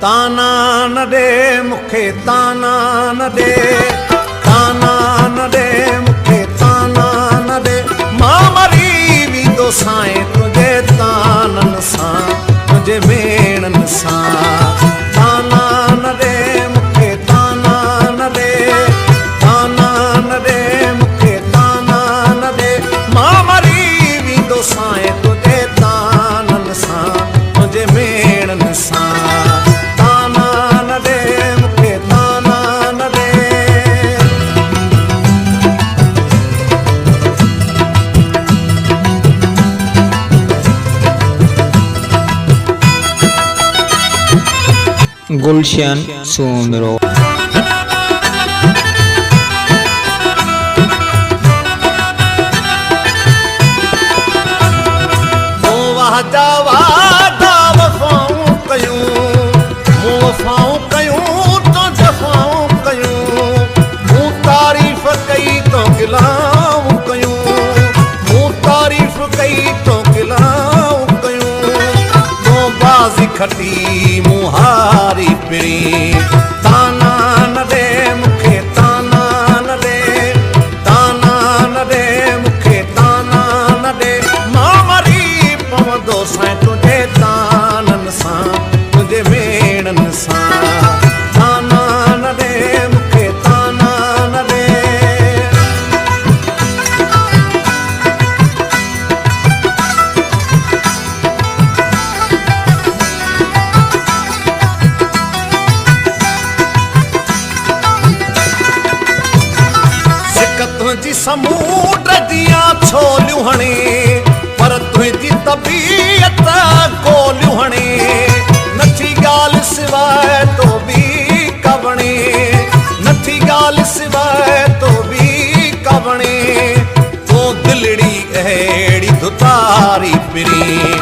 طعنا نه ڏي مون کي طعنا نه ڏي، طعنا نه ڏي مون کي طعنا نه ڏي، مان مري ويندوسانء تنهنجي طعنن سان، تنهنجي ميڻن سان. طعنا نه ڏي مون کي طعنا نه ڏي، طعنا نه ڏي مون کي طعنا نه ڏي، مان مري ويندوسانء تنهنجي طعنن سان، تنهنجي ميڻن سان. طعنا نه ڏي مون کي طعنا نه ڏي. گلشن سومرو. مون وعدا وعدا وفائون ڪيون، مون وفائون ڪيون تو جفائون ڪيون، مون تعريف ڪئي تو گلائون ڪيون، مون تعريف ڪئي تو گلائون ڪيون، تو بازي کٽي مون هاري پرين. طعنا نه ڏي مون کي طعنا نه ڏي، طعنا نه ڏي مون کي طعنا نه ڏي، مان مري پوندوسانء تنهنجي طعنن سان، تنهنجي ميڻن سان. طعنا نه ڏي مون کي طعنا نه ڏي. سڪ تنهنجي سمونڊ جيان ڇوليون هڻي، پر تنهنجي طبيعت گوليون هڻي، نٿي ڳالهه سواء تو ٻي ڪا وڻي، نٿي ڳالهه سواء تو ٻي ڪا وڻي، تون دلڙي اهڙي ڌتاري پرين.